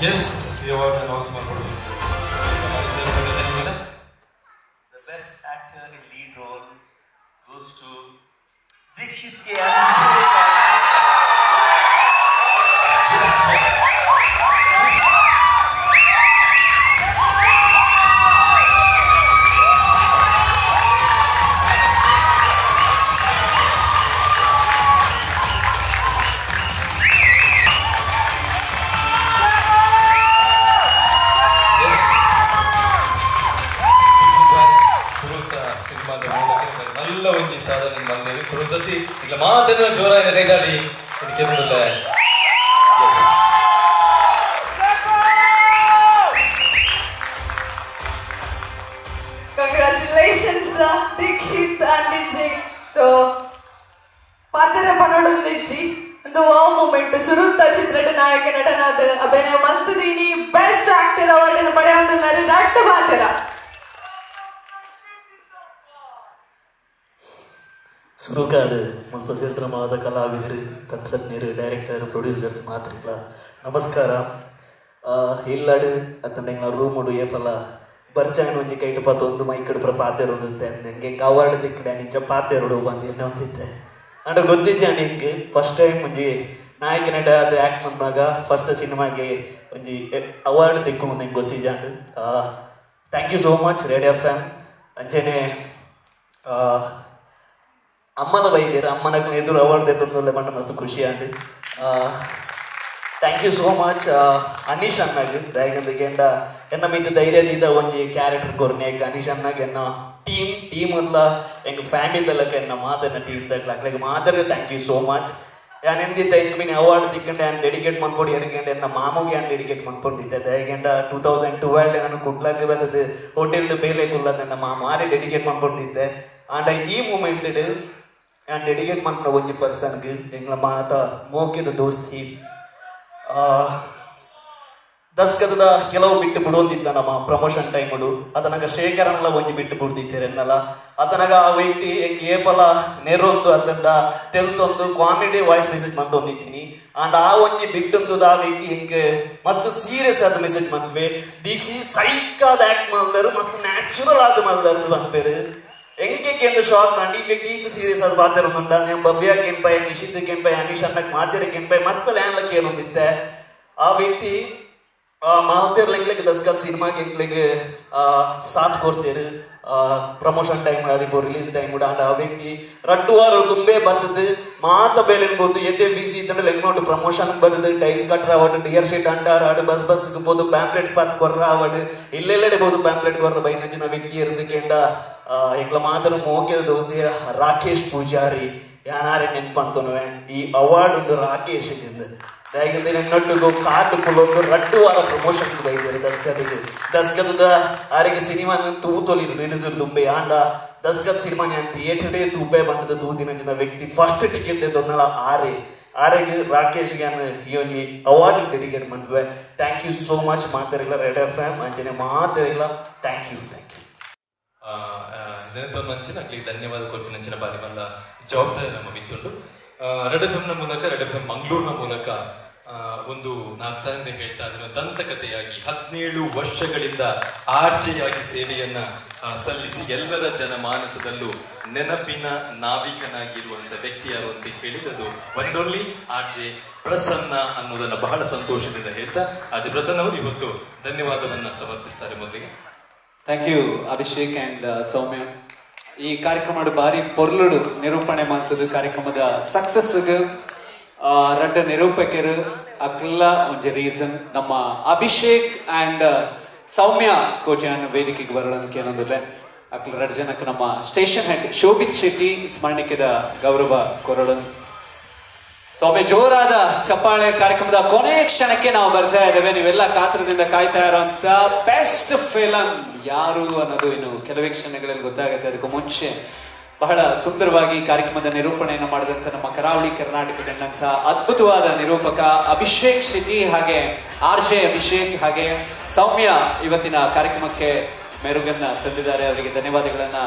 S, ಈ award announce ಮಾಡ್ಕೊಡ್ಬೇಕು. The best actor in lead role goes to Dikshit K. Abhishek. ನಲ್ಲ ಒಂಜಿ ಸಾಧನೆ ಬಂದೇವಿ ಕುರುಸತಿ ಇಲ್ಲ ಮಾತನ್ನ ಜೋರಾಗಿ ಕೈದಾಡಿ ಕೆಮ್ಮುಲ್ಲ. Congratulations Dikshit and Vijay. So ಪಾತ್ರ ಪನೊಡೊಂದಿಜ್ಜಿ ಒಂದು ವಾವ್ ಮೂಮೆಂಟ್. ಸುರುತ್ತ ಚಿತ್ರದ ನಾಯಕ ನಟನಾದ ಅಭಿನಯ ಮಲ್ತದೀನಿ ಬೆಸ್ಟ್ ಆಕ್ಟರ್ ಅವಾರ್ಡ್ ಅನ್ನು ಪಡೆಯೊಂದುಲ್ಲಾರು ರಟ್ಟ ಪಾತ್ರ. ಸುರುಕಾದ ಮುಲ್ಪ ಸೇರ್ದ್ರಮಾದ ಕಲಾವಿದರು, ತಂತ್ರಜ್ಞರು, ಡೈರೆಕ್ಟರ್, ಪ್ರೊಡ್ಯೂಸರ್ಸ್ ಮಾತ್ರಿಲ್ಲ ನಮಸ್ಕಾರ. ಇಲ್ಲಾಡು ಅತ್ತಂಡ ಎಂಗ್ಲ ರೂಮುಡು ಏಪಲ್ಲ ಬರ್ಚಾನ್ ಒಂಜಿ ಕೈಟು ಪಾತ ಒಂದು ಮೈಕಡು ಪುರ ಪಾತೆರೊಂದಿತ್ತೆ. ಎಂಗೆ ಅವಾರ್ಡ್ ತಿಕ್ಕಡೆ ನಿಂಚ ಪಾತೆರೊಡು ಬಂದು ಎನ್ನ ಒಂದಿತ್ತೆ. ಅಂಡ ಗೊತ್ತಿಜ್ಜಾಂಡ್ ಹಿಂಗೆ ಫಸ್ಟ್ ಟೈಮ್ ಒಂಜಿ ನಾಯಕ ನಟ ಅದು ಆ್ಯಕ್ಟ್ ಮನ್ಪಾಗ ಫಸ್ಟ್ ಸಿನಿಮಾಗೆ ಒಂಜಿ ಅವಾರ್ಡ್ ತಿಕ್ಕೊಂಡು ಹಿಂಗೆ ಗೊತ್ತಿಜ್ಜಾಂಡ್. Thank you so much Red F M. ಅಂಚೆನೆ ಅಮ್ಮನ ಬೈದೇರು ಅಮ್ಮನ ಎದುರು ಅವಾರ್ಡ್ ತಂದೊಲ್ಲೆ ಪಂಡ ಮಸ್ತ್ ಖುಷಿ and. Thank you so much Anish ಅಣ್ಣಗ್. ದಯಗಂದು ಕೇಂಡ ಎನ್ನ ಮೀದ ಧೈರ್ಯದೀದ ಒಂಜಿ ಕ್ಯಾರೆಕ್ಟರ್ ಕೊರ್ನೇಕ್ ಅನೀಶ್ ಅಣ್ಣಗ್ ಎನ್ನ ಟೀಮ್ ಟೀಮ್ ಅಲ್ಲ ಎಂಗ್ ಫ್ಯಾಮಿಲಿ ದಲಕ ಎನ್ನ ಮಾತನ್ನ ಟೀಮ್ ದಕ್ಲ ಅಕ್ಲೆಗ್ ಮಾತ್ರ thank you so much. ಯಾನ್ ಎಂದಿದ್ದ ಎಂಕ್ ಮೀನ್ ಅವಾರ್ಡ್ ತಿಕ್ಕಂಡೆ ಯಾನ್ ಡೆಡಿಕೇಟ್ ಮನ್ಪೊಡು ಎನಕೆಂಡ ಎನ್ನ ಮಾಮುಗೆ ಯಾನ್ ಡೆಡಿಕೇಟ್ ಮನ್ಪೊಂಡಿದ್ದೆ. ದಯಗೆಂಡ 2012 ನಾನು ಕುಡ್ಲಕ್ಕೆ ಬತ್ತದು ಹೋಟೆಲ್ ಬೇಲೆ ಕುಲ್ಲದ ಎನ್ನ ಮಾಮ ಆರೆ ಡೆಡಿಕೇಟ್ ಮನ್ಪೊಂಡಿದ್ದೆ. ಆಂಡ ಈ ಮೂಮೆಂಟ್ ಯಾನ್ ಡೆಡಿಕೇಟ್ ಮನ್ಪುನ ಒಂಜಿ ಪರ್ಸನ್ಗೆ ಎಂಗ್ಲ ಮಾತ ಮೋಕೆದ ದೋಸ್ತಿ ದಸ್ಕದ ಕೆಲವು ಬಿಟ್ಟು ಬಿಡೋದಿತ್ತ ನಮ್ಮ ಪ್ರಮೋಷನ್ ಟೈಮುಡು. ಆತನಗ ಶೇಖರನ್ಲ ಒಂಜಿ ಬಿಟ್ಟು ಬಿಡ್ದಿತ್ತಾರೆ ಎನ್ನಲ. ಆತನಗ ಆ ವ್ಯಕ್ತಿ ಎಂಕ್ ಏಪಲ ನೆರೊಂದು ಅತ್ತಂಡ ತೆಲ್ತೊಂದು ಕಾಮಿಡಿ ವಾಯ್ಸ್ ಮೆಸೇಜ್ ಮಂತೊಂದಿದ್ದೀನಿ. ಅಂಡ್ ಆ ಒಂಜಿ ಬಿಟ್ಟೊಂದು ಆ ವ್ಯಕ್ತಿ ಎಂಕ್ ಮಸ್ತ್ ಸೀರಿಯಸ್ ಆದ ಮೆಸೇಜ್ ಮಂತ್ವೆ. ದೀಕ್ಷಿ ಸೈಕಾದ ಆಕ್ಟ್ ಮಲ್ದರು, ಮಸ್ತ್ ನ್ಯಾಚುರಲ್ ಆದ ಮಲ್ದರು ಪನ್ಪೇರು. ಎಂಕೆ ಎಂದು ಶಾಕ್ ಮಾಡಿ ಈ ವ್ಯಕ್ತಿ ಈತ ಸೀರಿಯಸ್ ಆದ ಪಾತೆರೊಂದುಂಡ. నేను ಭವ್ಯ ಕೆಂಪೈ, ನಿಶಿತ್ ಕೆಂಪೈ, ಅನೀಶ್ ಅಣ್ಣಕ್ ಮಾತೆರ ಕೆಂಪೈ ಮಸ್ತ್ ಲ್ಯಾನ್ಲ ಕೇರೊಂದಿತ್ತೆ. ಆ ವ್ಯಕ್ತಿ ಮಾತೇರ್ಲ ಎಂಗ್ಲೆಗ್ ದಸ್ಕತ್ ಸಿನಿಮಾಗೆ ಎಂಗ್ಲೆಗ್ ಸಾಥ್ ಕೊಡ್ತೇರು ಪ್ರಮೋಷನ್ ಟೈಮ್ ಅದಿಪೋ ರಿಲೀಸ್ ಟೈಮ್. ಅಂಡ್ ಆ ವ್ಯಕ್ತಿ ರಡ್ಡು ವಾರ ತುಂಬೆ ಬತ್ತದು ಮಾತ ಬೇಲೆನ್ ಬೋದು ಎತೆ ಬಿಸಿ ಇತ್ತಂದ್ರೆ ಲೆಗ್ನೋಟು ಪ್ರಮೋಷನ್ ಬತ್ತದು ಟೈಸ್ ಕಟ್ರ ಅವಡು ಡಿಯರ್ ಶೀಟ್ ಅಂಡಾರ ಆಡು ಬಸ್ ಬಸ್ ಬೋದು ಪ್ಯಾಂಪ್ಲೆಟ್ ಪಾತ್ ಕೊರ್ರ ಅವಡು ಇಲ್ಲೆಲ್ಲೆಡೆ ಬೋದು ಪ್ಯಾಂಪ್ಲೆಟ್ ಕೊರ್ರ ಬೈನಂಚಿನ ವ್ಯಕ್ತಿ ಇருந்து ಕೇಂಡ ಎಂಗ್ಲ ಮಾತ್ರ ಮೋಕೆದ ದೋಸ್ತಿ ರಾಕೇಶ್ ಪೂಜಾರಿ ಯಾನಾರೆ ನೆನ್ಪಂತನುವೆ ಈ ಅವಾರ್ಡ್ ಒಂದು ರಾಕೇಶ್ ದಯಗಂದ್ರೆ ನನ್ನೊಟ್ಟಿಗೂ ಕಾಟು ಕುಲೊಂದು ರಡ್ಡು ವಾರ ಪ್ರಮೋಷನ್ ಬೈದರು ದಸ್ಕದಿಗೆ. ದಸ್ಕದ ಆರಿಗೆ ಸಿನಿಮಾ ತೂತೊಲಿ ರಿಲೀಸ್ ತುಂಬೆ ಆಂಡ ದಸ್ಕತ್ ಸಿನಿಮಾ ನಾನು ಥಿಯೇಟರ್ ತೂಪೆ ಬಂದದ ತೂತಿನ ವ್ಯಕ್ತಿ ಫಸ್ಟ್ ಟಿಕೆಟ್ ತೊಂದಲ್ಲ ಆರೆ ಆರೆಗೆ ರಾಕೇಶ್ಗೆ ಈ ಒಂಜಿ ಅವಾರ್ಡ್ ಡೆಡಿಕೇಟ್ ಮನ್ಪುವೆ. Thank you so much ಮಾತಾಡಿಲ್ಲ ರೆಡ್ ಎಫ್ ಎಂ ಅಂಚನೆ ಮಾತಾಡಿಲ್ಲ. Thank you, thank you. ಮಂಚಿನ ಅಕ್ಲಿಗೆ ಧನ್ಯವಾದ ಕೊರ್ಪಿನಂಚಿನ ಬಾರಿ ಮಲ್ಲ ಜವಾಬ್ದಾರಿ ನಮ್ಮ ಮಿತ್ತುಂಡು. ರೆಡ್ ಎಫ್ ಎಂನ ಮೂಲಕ, ರೆಡ್ ಎಫ್ ಎಂ ಮಂಗಳೂರಿನ ಮೂಲಕ ಒಂದು ನಾಲ್ಕು ಹೇಳ್ತಾ ಇದ್ರೆ ದಂತಕಥೆಯಾಗಿ 17 ವರ್ಷಗಳಿಂದ ಆರ್ಜೆಯಾಗಿ ಸೇವೆಯನ್ನ ಸಲ್ಲಿಸಿ ಎಲ್ಲರ ಜನಮಾನಸದಲ್ಲೂ ನೆನಪಿನ ನಾವಿಕನಾಗಿರುವಂತ ವ್ಯಕ್ತಿ ಯಾರು ಅಂತ ಕೇಳಿದ್ರೆ ಅದು ಒಂದೊನ್ಲಿ ಆರ್ಜೆ ಪ್ರಸನ್ನ ಅನ್ನೋದನ್ನ ಬಹಳ ಸಂತೋಷದಿಂದ ಹೇಳ್ತಾ ಆರ್ಜೆ ಪ್ರಸನ್ನ ಅವರು ಇವತ್ತು ಧನ್ಯವಾದವನ್ನ ಸಮರ್ಪಿಸ್ತಾರೆ. ಮೊದಲಿಗೆ thank you Abhishek and Soumya. ಈ ಕಾರ್ಯಕ್ರಮ ಬಾರಿ ಪೊರ್ಲುಡು ನಿರೂಪಣೆ ಮಾಡ್ತದ್ದು ಕಾರ್ಯಕ್ರಮದ ಸಕ್ಸಸ್ ರಡ್ಡ ನಿರೂಪಕರು ಅಕ್ಲ ಒಂಜಿ ರೀಸನ್ ನಮ್ಮ ಅಭಿಷೇಕ್ ಅಂಡ್ ಸೌಮ್ಯ ಕೋಟ್ಯಾನ್ ವೇದಿಕೆಗೆ ಬರೋಣಕ್ಕೆ ಏನೊಂದಿದೆ ಅಕ್ಲ ರಡ್ ಜನಕ್ಕೆ ನಮ್ಮ ಸ್ಟೇಷನ್ ಹೆಡ್ ಶೋಭಿತ್ ಶೆಟ್ಟಿ ಸ್ಮರಣಿಕೆದ ಗೌರವ ಕೊರಡು. ಸೌಮ್ಯ ಜೋರಾದ ಚಪ್ಪಾಳೆ. ಕಾರ್ಯಕ್ರಮದ ಕೊನೆಯ ಕ್ಷಣಕ್ಕೆ ನಾವು ಬರ್ತಾ ಇದ್ದೇವೆ. ನೀವೆಲ್ಲ ಕಾತರದಿಂದ ಕಾಯ್ತಾ ಇರೋಂತ ಬೆಸ್ಟ್ ಫಿಲಂ ಯಾರು ಅನ್ನೋದು ಇನ್ನು ಕೆಲವೇ ಕ್ಷಣಗಳಲ್ಲಿ ಗೊತ್ತಾಗುತ್ತೆ. ಅದಕ್ಕೂ ಮುಂಚೆ ಬಹಳ ಸುಂದರವಾಗಿ ಕಾರ್ಯಕ್ರಮದ ನಿರೂಪಣೆಯನ್ನು ಮಾಡಿದಂತ ನಮ್ಮ ಕರಾವಳಿ ಕರ್ನಾಟಕ ಕಂಡಂತ ಅದ್ಭುತವಾದ ನಿರೂಪಕ ಅಭಿಷೇಕ್ ಶೆಟ್ಟಿ ಹಾಗೆ ಆರ್ ಜೆ ಅಭಿಷೇಕ್ ಹಾಗೆ ಸೌಮ್ಯ ಇವತ್ತಿನ ಕಾರ್ಯಕ್ರಮಕ್ಕೆ ಮೆರುಗನ್ನ ತಂದಿದ್ದಾರೆ. ಅವರಿಗೆ ಧನ್ಯವಾದಗಳನ್ನ.